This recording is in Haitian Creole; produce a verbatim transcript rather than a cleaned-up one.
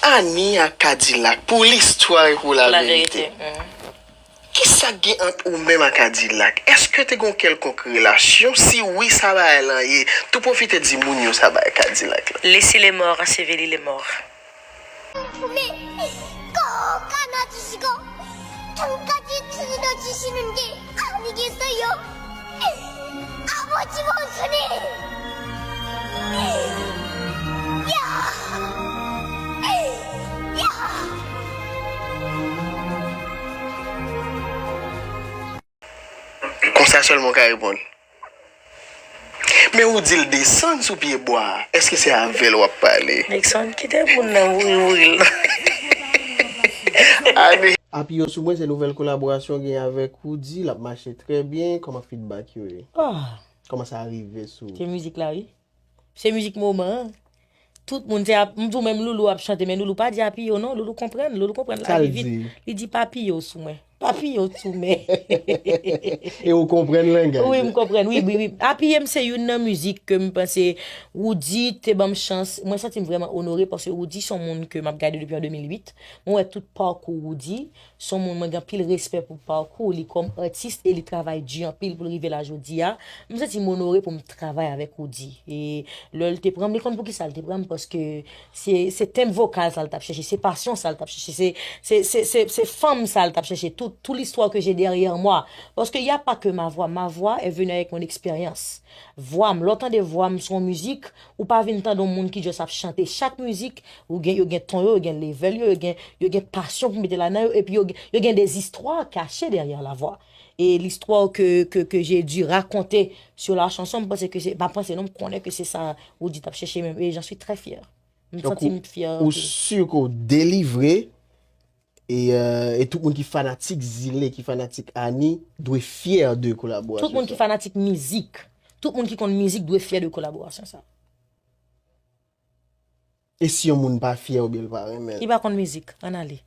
Annie ak Kadilak, pou listwa e pou laverite. Kisa k gen ant ou menm ak Kadilak? Èske te gen yon kèlkonk relasyon? Si wi, sa bagay lan ye? Tou pwofite di moun yo sa bagay Kadilak la. Laissez les morts ensevelir les morts. Konsa sèlman w ka reponn. Men ou di l desann sou pye bwa a. Èske se avè l w ap pale? Nixon, kite moun nan mouri, mouri l. Ane. Apiye w sou mwen se nouvèl kolaborasyon w gen avèk Roody, l ap mache trè byen. Kòman feedback yo ye? Ah, kòman sa rive sou ou? Se mizik la, wi. Se mizik moman an. Tout moun, se ap, m di w menm Loulou ap chante, men Loulou pa di apiye w non, Loulou konprann, Loulou konprann lavi vit. Li di pa piye w sou mwen. Pa piye w sou mwen. E ou konprann langaj? Wi, m konprann, wi, wi, wi. Apiye m se youn nan mizik ke m panse Roody te ban m chans. Mwen santi m vrèman onore paske Roody se yon moun ke m ap gade depi an de mil uit. Mwen wè tout pakou Roody. Se yon moun mwen gen anpil respè pou pakou li kòm atis e li travay di anpil pou l rive la jodi a. M santi m onore pou m travay avèk Roody. E lè l te pran m, li konn poukisa l te pran m, paske se, se tenb vokal sa l t ap chèche, se pasyon sa l t ap chèche, se, se, se, se, se fanm sa l t ap chèche, tout, tout l'histoire que j'ai derrière moi. Paske y a pas que ma voix, ma voix est venue avec mon expérience. Vwa m, lè w tande vwa m sou yon mizik, ou pa vin tande yon moun ki just ap chante. Chak mizik, ou gen, yo gen ton yo, yo gen level yo, yo gen, yo gen pasyon pou mete ladan yo, epi yo, yo gen des histoires cachées derrière la voix. E listwa ke, ke, ke j'ai dû raconter sur la chanson, m panse ke se, pa panse non, m konnen ke se sa Roody t ap chèche menm, e j'en suis très fière. M santi m fyè anpil. Ou si ke w delivre, e, euh, e tout moun ki fanatik Zile, ki fanatik Annie, dwe fyè de kolaborasyon sa. Tout moun ki fanatik mizik, tout moun ki konn mizik dwe fyè de kolaborasyon sa. E si yon moun pa fyè oubyen l pa renmen l? Li pa konn mizik, ann ale.